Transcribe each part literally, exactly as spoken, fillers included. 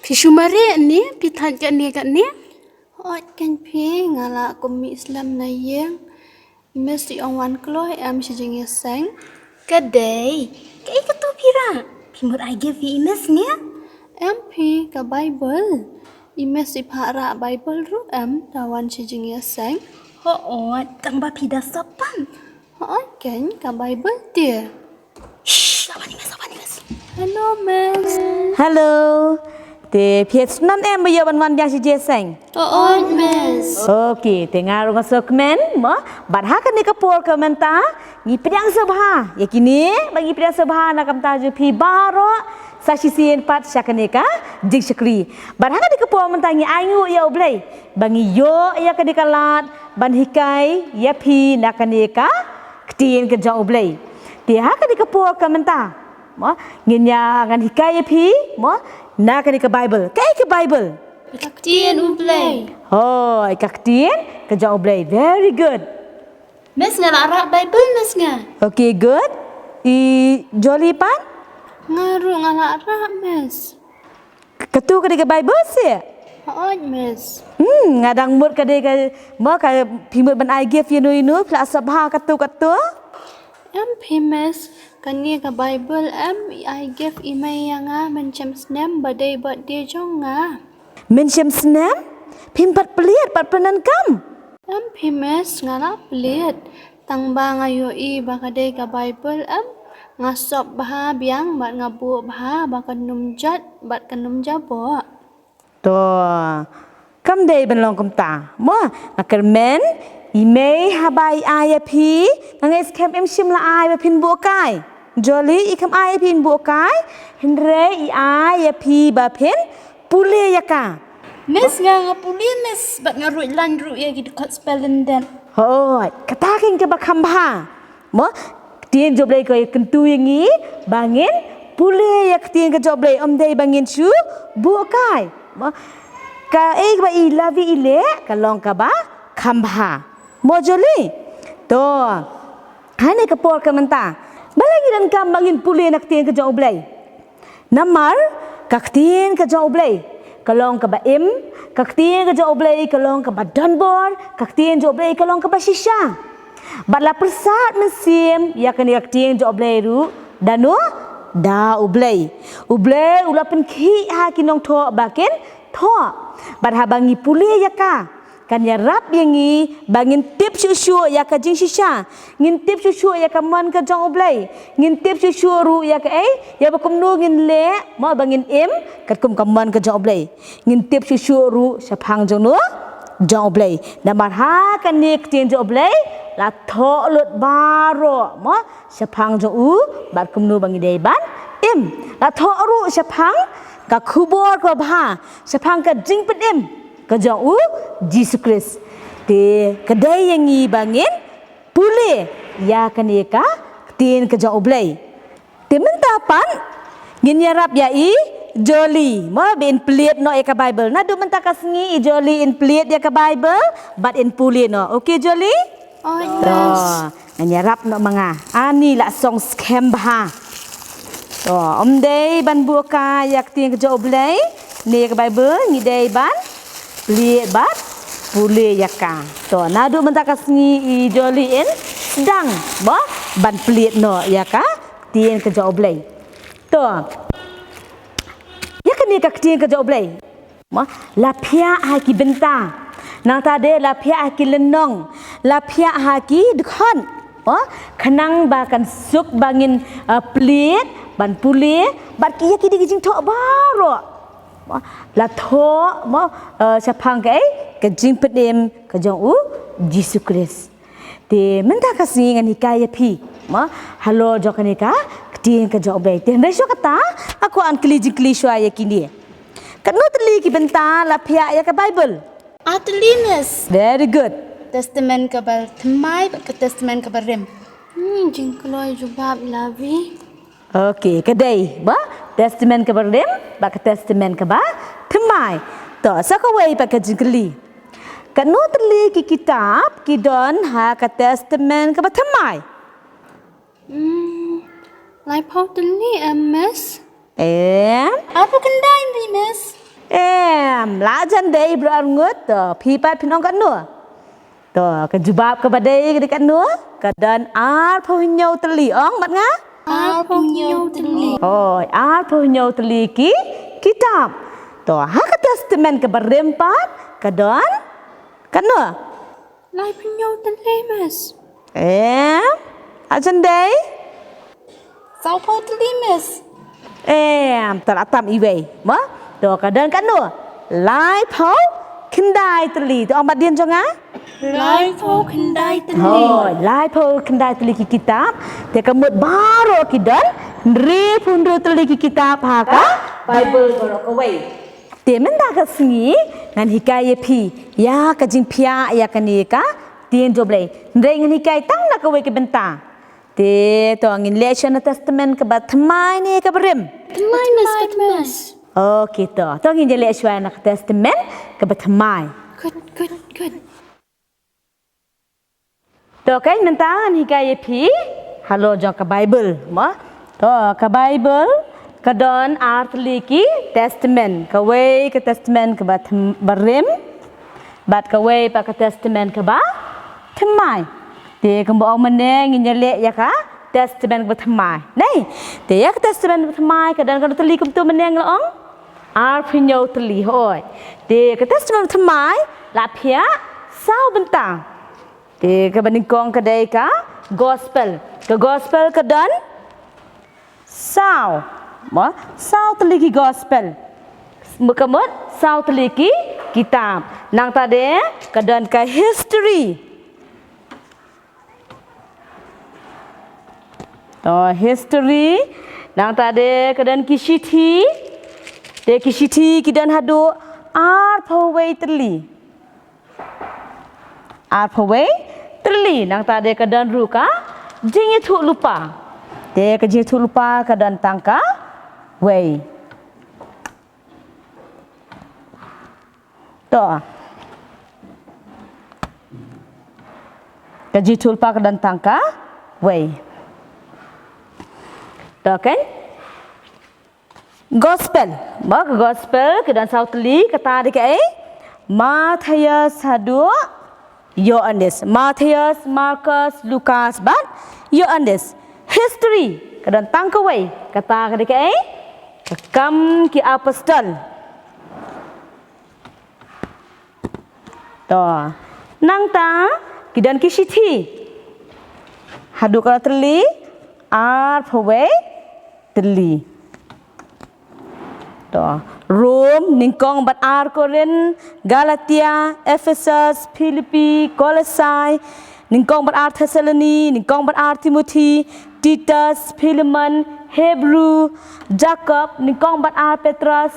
Phi shu mareh ne, phi thait kane kane? Hooid kein phi, nga lah kum mih slem na ïing. Miss, i ong wan kloi em shi jingïaseng? Ka dei, kaei katu phi rah? Phi mut ai gift ïa i Miss ne? Em phi, ka Bible. I Miss i phah rah Bible ruh em, da wan shi jingïaseng. Hooid, tang ba phi da sop pat. Hooid kein, ka Bible te. Shh, la wan i Miss, la wan i Miss. Hello, Miss. Hello. Te phi snam em ba ïoh ban wan biang shi jingïaseng? Hooid, Miss. Okay, te nga ruh nga sngewkmen, mo. Bad ha kane ka por ka mynta, ngi pdiang sngewbha ïa kine, ba ngi pdiang sngewbha na ka bynta jong phi baroh, sa shisien pat sha kane ka jingshakri. Bad ha kane ka por mynta ngi ainguh ïa U Blei ba ngi ïoh ïa kane ka lad ban hikai ïa phi na kane ka ktien ka jong U Blei. Te ha kane ka por ka mynta, mo, ngin ïa ngan hikai ïa phi, mo, na kane ka Bible. Kaei ka Bible? Ka ktien U Blei. Hooid, ka ktien ka jong U Blei. Very good. Miss, nga lah rah Bible, Miss, nga. Okay, good. I Jolly pat? Nga ruh nga lah rah, Miss. Katu ka dei ka Bible seh? Hooid, Miss. Hmm, nga dang mut ka dei ka, mo, ka phi mut ban ai gift ïa no ïa no, phi la sngewbha katu katu? Em phi, Miss, kane ka Bible em, i ai gift i mei ïa nga mynshem snem ba dei birthday jong nga. Mynshem snem? Phim pat plied, pat pyndonkam? Em phi, Miss, nga la plied. Tang ba nga ïohi ba ka dei ka Bible em, nga sop bha biang bad nga buh bha ba kan ym jot bad kan ym jaboh. To, kam dei ban long kumta. Mo, nga kyrmen, i mei haba i ai ïa phi, nga ngeit skhem im shym la ai ba phin buh kai. Jolly, i kam ai ïa phi in buh kai, hynrei i ai ïa phi ba phin pule ïa ka. Miss, nga nga pule, Miss, bad nga ruh lan ruh ïa ki dkhot spelling dep. Hooid, kata kein kaba kham bha. Mo, ktien jong U Blei ka kyntu ïa ngi ba ngin pule ïa ktien ka jong U Blei, ym dei ba ngin shu buh kai. Mo, kaei kaba i Lavi i leh ka long kaba kham bha. Mo Jolly. To, ha kane ka por ka mynta, balei ngi donkam ba ngin pule na ktien ka jong U Blei? Namar ka ktien ka jong U Blei ka long kaba im, ka ktien ka jong U Blei ka long kaba donbor, ka ktien jong U Blei ka long kaba shisha. Bad la pyrsad mynsiem ïa kane ka ktien jong U Blei ruh da no, da U Blei. U Blei u la pynkhih ha ki nongthoh ba kin thoh. Bad haba ngi pule ïa ka, kan ïarap ïa ngi ba ngin tip shuh shuh ïa ka jingshisha. Ngin tip shuh shuh ïa ka mon ka jong U Blei. Ngin tip shuh shuh ruh ïa kaei, ïa ba kumno ngin leh, mo, ba ngin im katkum ka mon ka jong U Blei. Ngin tip shuh shuh ruh shaphang jong no, jong U Blei. Namar ha kane ka ktien jong U Blei la thoh lut baroh, mo, shaphang jong u bad kumno ba ngi dei ban im. La thoh ruh shaphang ka khubor kaba bha, shaphang ka jingpynim ka jong u Jisu Khrist. Te ka dei ïa ngi ba ngin pule ïa kane ka ktien ka jong U Blei. Te mynta pat ngin ïarap ïa i Jolly, mo, ba in plie noh ïa ka Bible. Naduh mynta ka sngi i Jolly in plie ïa ka Bible bad in pule noh. Okay Jolly? Oi, to, Miss. Ngan ïarap noh ma nga. Ani la song skhem bha. To, ym dei ban buh kai ïa ka ktien ka jong U Blei ne ïa ka Bible, ngi dei ban plie bad pule ïa ka. To, naduh mynta ka sngi i Jolly in sdang, mo, ban plie noh ïa ka ktien ka jong U Blei. To, ïa kane ka ktien ka jong U Blei, mo, la phiah ha ki bynta. Nangta de la phiah ha ki lynnong. La phiah ha ki dkhot. Mo, khnang ba kan suk ba ngin, uh, plie, ban pule bad ki ïa ki dei ki jingthoh baroh. Mo, la thoh, mo, uh, shaphang kaei, ka jingpynim ka jong u Jisu Khrist. Te mynta ka sngi ngan hikai ïa phi, mo, halor jong kane ka ktien ka jong U Blei. Te hynrei shuh kata, nga kwah ban kylli jingkylli shuwa ïa kine. Katno tylli ki bynta la phiah ïa ka Bible? Ar tylli, Miss. Very good. Testament kaba thymmai bad ka Testament kaba rim. Hmm, jingkloi jubab Lavi. Okay, ka dei ba Testament kaba rim bad ka Testament kaba thymmai. To, sa kawei pat ka jingkylli. Katno tylli ki kitab ki don ha ka Testament kaba thymmai? Hmm, laiphew tylli em, Miss. Em? Arphew khyndai, Miss. Em, la jan dei baroh arngut, to, phi pat phin ong katno? To, ka jubab kaba dei ka dei katno? Ka don arphew hynñiew tylli, ong bad nga? Arphew hynñiew tylli. Hooid, arphew hynñiew tylli ki kitab. To, ha ka Testament kaba rim pat, ka don katno? Laiphew hynñiew tylli, Miss. Em, la jan dei? Sawphew tylli, Miss. Em, to la tam iwei. Mo? To ka don katno? Laiphew khyndai tylli. To ong bad dien jong nga? Laiphew khyndai tylli. Hooid, laiphew khyndai tylli ki kitab. Te ka mut baroh ki don hynriewphew hynriew tylli ki kitab ha ka Baibl baroh kawei. Te mynta ka sngi ngan hikai ïa phi ïa ka jingphiah ïa kane ka ktien jong U Blei. Hynrei ngan hikai tang na kawei ka bynta. Te to ngin leh shuwa na Testament kaba thymmai ne kaba rim? Thymmai, Miss, thymmai, Miss. Okay, to. To ngin ïa leh shuwa na ka Testament kaba thymmai. Good, good, good. To, kan mynta ngan hikai ïa phi halor jong ka Baibl, mo? To, ka Baibl ka don ar tylli ki Testament. Kawei ka Testament kaba them-, ba rim, bad kawei pat ka Testament kaba thymmai. Te kumba ong mynne ngin ïa leh ïa ka Testament kaba thymmai. Nei, te ïa ka Testament kaba thymmai ka don katno tylli kumto mynne nga la ong? Arphew hynñiew tylli, hooid. Te ka Testament kaba thymmai la phiah saw bynta. Te kaba nyngkong ka dei ka Gospel. Ka Gospel ka don saw. Mo, saw tylli ki Gospel. Ka mut saw tylli ki kitab. Nangta de ka don ka History. To, History. Nangta de ka don ki Shithi. Te ki Shithi ki don haduh arphew wei tylli. Arphew wei tylli. Nangta de ka don ruh ka Jingïathuhlypa. Te ka Jingïathuhlypa ka don tang kawei. To. Ka Jingïathuhlypa ka don tang kawei. To, kan? Gospel. Mo, ka Gospel ka don saw tylli, kata de kaei? Mathaios haduh Ïoannis. Mathaios, Markos, Lukas bad Ïoannis. History ka don tang kawei, kata ka dei kaei? Ka Kam ki Apostol. To. Nangta ki don ki Shithi. Haduh katno tylli? Arphew wei tylli. To. Rom, nyngkong bad ar Korinth, Galatia, Ephesus, Philippi, Kolosai, nyngkong bad ar Thessaloni, nyngkong bad ar Timothi, Titus, Philemon, Hebru, Jakob, nyngkong bad ar Petros,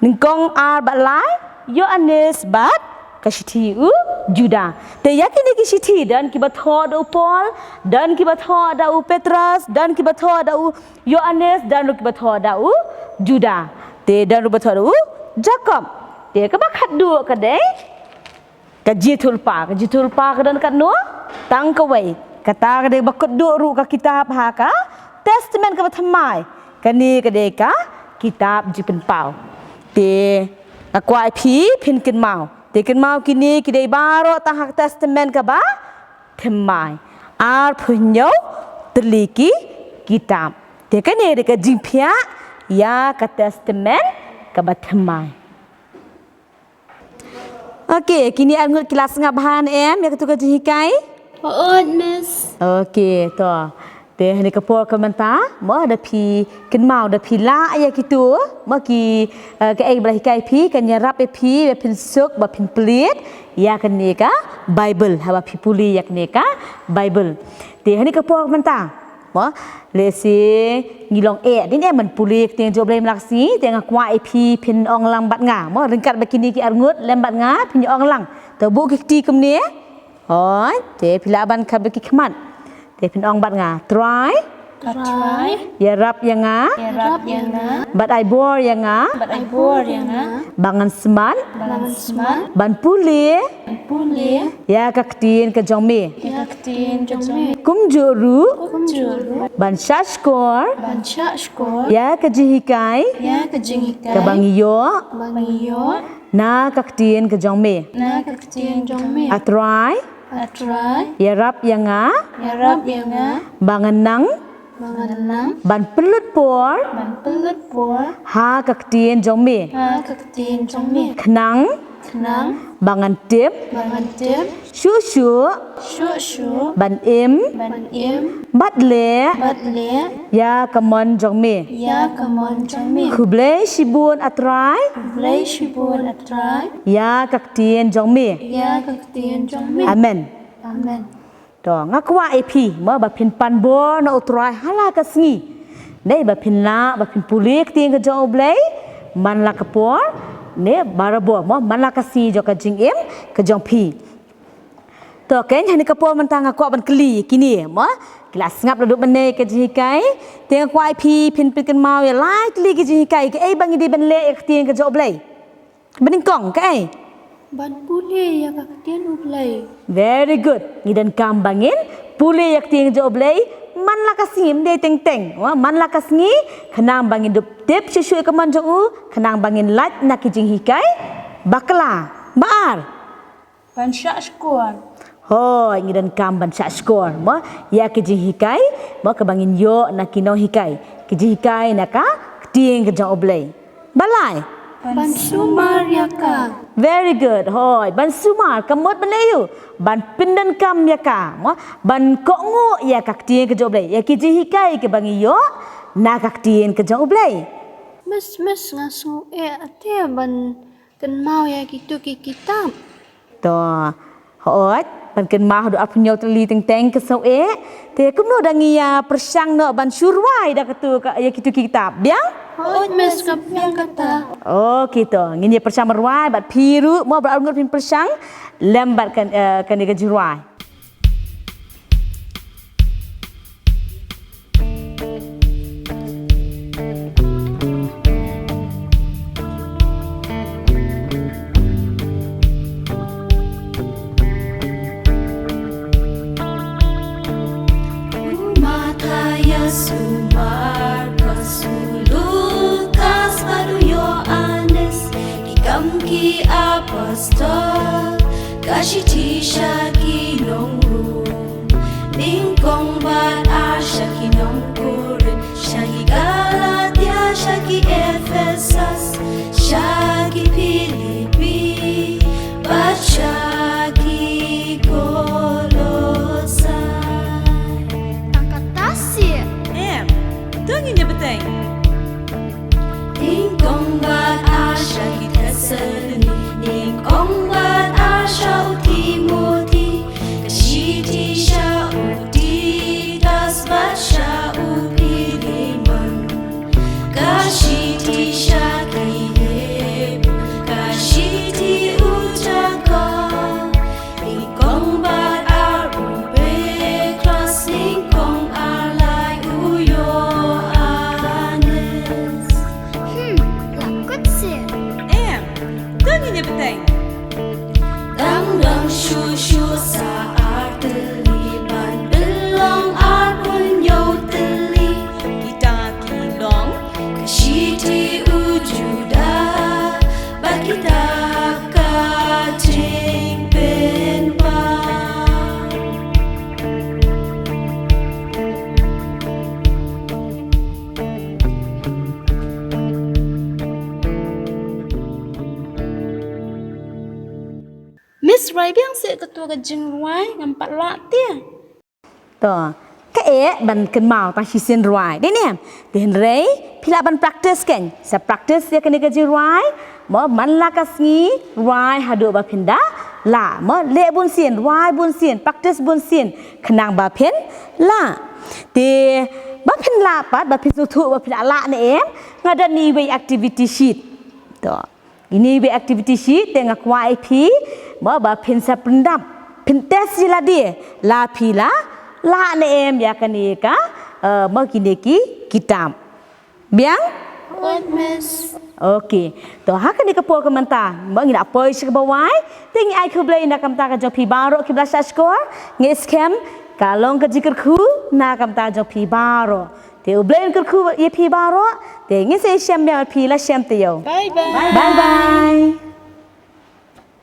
nyngkong ar bad lai Ïoannis bad ka Shithi u Juda. Te ïa kine ki Shithi don kiba thoh da u Paul, don kiba thoh da u Petros, don kiba thoh da u Ïoannis, don ruh kiba thoh da u Juda. Te don ruh ba thoh da u Jakob. Te kaba khatduh ka dei ka Jingïathuhlypa. Ka Jingïathuhlypa ka don katno? Tang kawei. Kata ka dei ba khatduh ruh ka kitab ha ka Testament kaba thymmai. Kane ka dei ka kitab Jingpynpaw. Te nga kwah ïa phi phin kynmaw. Te kynmaw kine ki dei baroh tang ha ka Testament kaba thymmai. Arphew hynñiew tylli ki kitab. Te kane ka dei ka jingphiah ïa ka Testament kaba thymmai. Okay, kine arngut ki la sngap bha ne em ïa katu ka jinghikai? Hooid, Miss. Okay, to. Te ha kane ka por ka mynta, mo da phi kynmaw da phi lah ïa kitu, mo ki, eh, kaei ba la hikai phi, kan ïarap ïa phi ba phin suk, ba phin plie ïa kane ka Baibl, haba phi pule ïa kane ka Baibl. Te ha kane ka por ka mynta, mo, lehse ngi long eh dei ne em ban pule ka ktien jong U Blei man la ka sngi, te nga kwah ïa phi phin ong lang bad nga, mo, ryngkat bad kine ki arngut lem bad nga, phin ong lang. To buh ki kti kumne. Hooid, te phi lah ban khap da ki khmat. Te phin ong bad nga. Trai A Trai, ïarap ïa nga, ïarap ïa nga, bad ai bor ïa nga, bad ai bor ïa nga, ba ngan smat, ba ngan smat, ban pule, ban pule, ïa ka ktien ka jong me, ïa ka ktien ka jong me. Kumjuh ruh, kumjuh ruh, ban shahshkor, ban shahshkor, ïa ka jinghikai, ïa ka jinghikai, kaba ngi ïoh, kaba ngi ïoh, na ka ktien ka jong me, na ka ktien jong me. A Trai, A Trai, ïarap ïa nga, ïarap ïa nga, ba ngan nang, ba ngan nang, ban pynlut por, ban pynlut por, ha ka ktien jong me, ha ka ktien jong me. Khnang, khnang, ba ngan tip, ba ngan tip, shuh shuh, shuh shuh, ban im, ban im, bad leh, bad leh, ïa ka mon jong me, ïa ka mon jong me. Khublei shibun A Trai, khublei shibun A Trai, ïa ka ktien jong me, ïa ka ktien jong me. Amen. Amen. To, nga kwah ïa phi, mo, ba phin pan bor na U Trai ha la ka sngi. Dei ba phin lah, ba phin pule ktien ka jong U Blei man la ka por, ne barabor, mo, man la ka sngi jong ka jingim ka jong phi. To, keiñ, ha kane ka por mynta nga kwah ban kylli ïa kine, mo, ki la sngap naduh mynne ka jinghikai. Te nga kwah ïa phi, phin pynkynmaw ïa lai tylli ki jinghikai, kaei ba ngi dei ban leh ïa ka ktien ka jong U Blei. Ba nyngkong, kaei? Ban pule ïa ka ktien U Blei. Very good. Ngi donkam ba ngin pule ïa ka ktien jong U Blei man la ka sngi, ym dei teng teng. Wa, man la ka sngi, khnang ba ngin dup tip shuh shuh ïa ka mon jong U, khnang ba ngin lait na ki jinghikai bakla. Ba ar. Ban shahshkor. Hooid, ngi donkam ban shahshkor, mo, ïa ki jinghikai, mo, kaba ngin ïoh na ki nonghikai. Ki jinghikai na ka ktien ka jong U Blei. Ba lai? Ban sumar ïa ka. Very good. Hooid, ban sumar, ka mut ban ïa u, ban pyndonkam ïa ka, mo, ban kohnguh ïa ka ktien ka jong U Blei, ïa ki jinghikai kaba ngi ïoh na ka ktien ka jong U Blei. Miss, miss, nga sngew eh ate ban kynmaw ïa kitu ki kitab. To, hooid, ban kynmaw haduh arphew hynñiew tylli teng teng ka sngew eh. Te kumno da ngi ïa pyrshang noh ban shu rwai da katu ka, ïa kitu ki kitab, biang? Hooid, miss, ka biang kata. Okay, to, ngin ïa pyrshang ban rwai bad phi ruh, mo, baroh arngut phin pyrshang lem bad kan, eh, kane ka jingrwai. U Mathaios, u Markos, u Lukas bad u Ïoannis, ki kam ki apostol, ka shithi sha ki nong Rom, nyngkong bad ar sha ki nong Korinth, sha ki Galatia, sha ki Ephesos, sha ki Philippi, bad sha ki Kolosai. Tang kata seh. Em, to ngin ïa bteng. Nyngkong bad ar sha ki Thessaloni, nyngkong bad ar sha u Timothi, ka shithi sha u Titus bad sha u Philemon, ka shithi sha ki Hebru, ka shithi u Jakob, nyngkong bad ar u Petros, nyngkong ar lai u Ïoannis. Hmm, la kut seh. Em, to ngin ïa bteng. Dang long shuh shuh sa ar tylli ban pynlong arphew hynñiew tylli. Kita ki long ka shithi u Juda bad kita ka jingpynpaw. Miss, rwai biang seh katu ka jingrwai, ngam pat lah te. To, kaei ban kynmaw tang shisien rwai. Dei ne em? Te hynrei phi lah ban practice keiñ. Sa practice ïa kane ka jingrwai. Mo, man la ka sngi, rwai haduh ba phin da lah. Mo, leh bunsien, rwai bunsien, practice bunsien, khnang ba phin lah. Te ba phin lah pat, ba phin sngewthuh ba phin lah ne em, nga don iwei activity sheet. To. Ine iwei activity sheet te nga kwah ïa phi, mo, ba phin sa pyndap, phin test ïa lade, la phi la lah ne em ïa kane ka uh, ma kine ki kitab. Biang? Good, Miss. Okay. To ha kane ka por ka mynta, ma ngi na poi sha kaba wai, te ngi ai khublei na ka bynta ka jong phi baroh kiba la shah shkor, ngi skhem ka long ka jingkyrkhu na ka bynta jong phi baroh. Te U Blei un kyrkhu ïa phi baroh, te ngin sa ïashem biang bad phi la shem taïew. Bye bye. Bye bye.